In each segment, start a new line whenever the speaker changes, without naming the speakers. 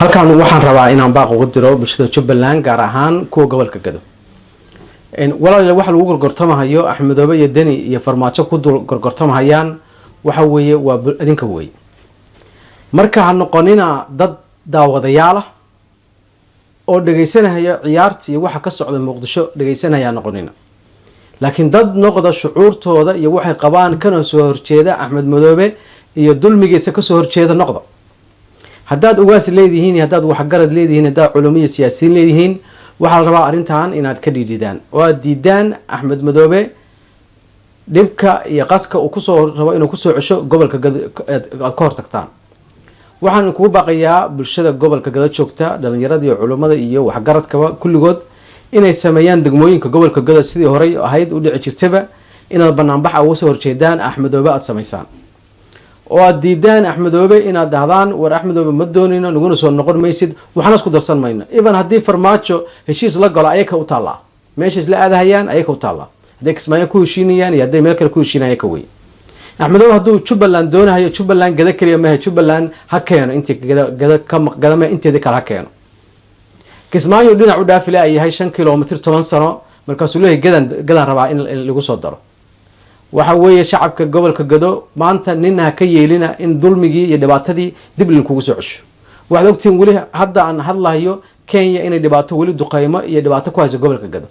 Halkan waxaan rabaa inaan baaq uga diro bulshada Jubbaland, gaar ahaan kuwa gobolka Gado. Walaal, waxa lagu gorgortamahayo, Axmedoobe iyo Deni iyo Farmaajo ku dul gorgortamahayaan, waxa weeye waa idinka wey. Marka ha noqonina dad daawadayaala oo dhegaysanaya ciyaarta iyo waxa ka socda Muqdisho dhegaysanaya ha noqonina, laakiin dad noqda shucuurtooda iyo waxay qabaan kana soo horjeeda Axmed Madoobe iyo dulmigiisa kasoo horjeeda noqda. Haddaad ugaas leedihiin iyo haddaad waxgarad leedihiin, haddaad culimo iyo siyaasiyiin leedihiin, waxaa la rabaa arrintan inaad ka dhiidhidaan oo aad diidaan Axmed Madoobe dhibka iyo qaska uu kusoo rabo inuu kusoo cesho gobolka Gado, aad ka hortagtaan. Waxaan kugu baaqayaa bulshada gobolka Gado joogta, dhalinyarada iyo culummada iyo waxgaradkaba kulligood, inay sameeyaan degmooyinka gobolka Gado sidii horey ahayd u dhici jirtaba, inaad banaanbax uga soo horjeedaan Axmedoobe aada samaysaan oo aad diidaan Axmedoobe, inaad dhahdaan: "War Axmedoobe ma doonayno, naguna soo noqon maysid, waxna isku darsan mayno." Even haddii Farmaajo heshiis la galo, ayaka u taallaa. Meesha isla aadahayaan ayaka u taallaa. Hadday Kismaayo ku heshiinayaan iyo hadday meel kale ku heshiinayan ka wey. Axmedoobe hadduu Jubbaland doonahayo, Jubbaland Gada keliya mahe, Jubbaland ha keeno intii Gada Gadame inteedii kale ha keeno. Kismaayo dhinac u dhaafile ay yahay 5 kilomitr 10 sano, markaasuu leeyahay Gadan rabaa in lagu soo daro. Waxa weeye, shacabka gobolka Gado, maanta nina ha ka yeelina in dulmigii iyo dhibaatadii dib idinkugu soo cesho. Waxaad ogtihiin weli hadda aan hadlahayo Kenya inay dhibaato weli duqeymo iyo dhibaato ku hayso gobolka Gado.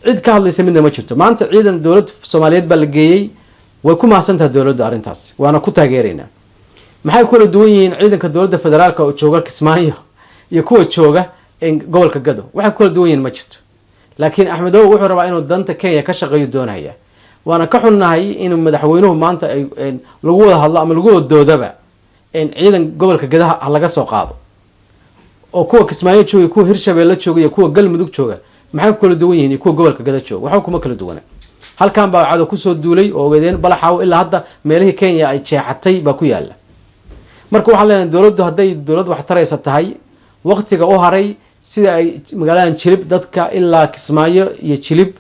Cid ka hadlaysa midna ma jirto. Maanta ciidan dowladda Soomaaliyeed baa la geeyey. Way ku mahadsantaha dowladda arrintaas, waana ku taageeraynaa. Maxay ku kala duwan yihiin ciidanka dowladda federaalka oo jooga Kismaayo iyo kuwa jooga gobolka Gado? Waxay ku kala duwan yihiin ma jirto. Laakiin Axmedow wuxuu rabaa inuu danta Kenya ka shaqeeyo doonaya. Waana ka xunnahay inuu madaxweynuhu maanta lagu wada hadlo ama lagu wada doodaba ciidan gobolka Gadaha ha laga soo qaado, oo kuwa Kismaayo jooga, kuwa Hirshabeelle jooga iyo kuwa Galmudug jooga maxay ku kala duwan yihiin iyo kuwa gobolka Gada jooga? Waxba kuma kala duwana. Halkan baa cadow kusoo duulay oo ogeedeen Balaxaawo ilaa hadda meelihii Kenya ay jeexatay baa ku yaala. Marka waxaan leenahay, dowladdu hadday dowlad wax taraysa tahay, waqtiga u haray sida ay magaaladan Jilib dadka ilaa Kismaayo iyo Jilib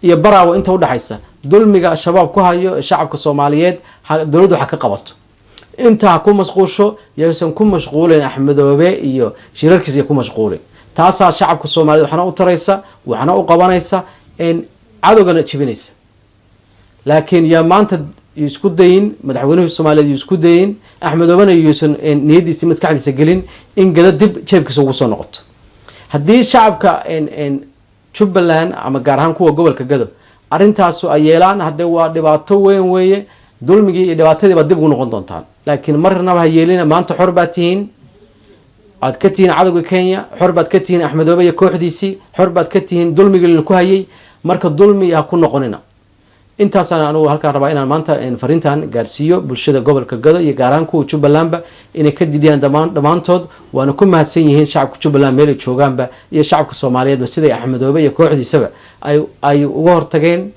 iyo Baraawo inta udhexaysa dulmiga Shabaab ku hayo shacabka Soomaaliyeed, dowladdu ha ka qabato. Inta ha ku mashquusho, yaysan ku mashquulin Axmedoobe iyo shirarkiisa ku mashquulin. Taasaa shacabka Soomaaliyed waxna u taraysa, waxna u qabanaysa, cadowgana jibinaysa. Laakiin yaa maanta isku dayin, madaxweynuhu Soomaaliyeed yu isku dayin, Axmedoobena yuusan niyadiisa maskaxdiisa gelin in Gada dib jeebkiisa ugu soo noqoto. Haddii shacabka Jubbaland ama gaar ahaan kuwa gobolka Gado arrintaasu ay yeelaan, haddee waa dhibaato weyn weeye. Dulmigii iyo dhibaatadii baad dib ugu noqon doontaan. Laakiin marnaba ha yeelina. Maanta xor baad tihiin, aad ka tihiin cadowga Kenya, xor baad ka tihiin Axmedoobe iyo kooxdiisii, xor baad ka tihiin dulmigii ku hayay. Marka dulmi ha ku noqonina. Intaasaan anugu halkaan rabaa inaan maanta fariintan gaarsiiyo bulshada gobolka Gado iyo gaar ahaan kuwa Jubbalandba, inay ka didiyaan dhammaantood. Waana ku mahadsan yihiin shacabka Jubbaland meelay joogaanba iyo shacabka Soomaaliyeedba siday Axmedoobe iyo kooxdiisaba ay uga hortageen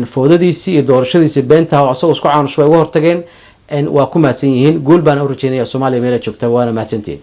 foodadiisii iyo doorashadiisii beentaha oo asagoo isku caanushubay uga hortageen. Waa ku mahadsan yihiin. Guul baan u rajeynaya Soomaaliya meelay joogta. Waana mahadsantihiin.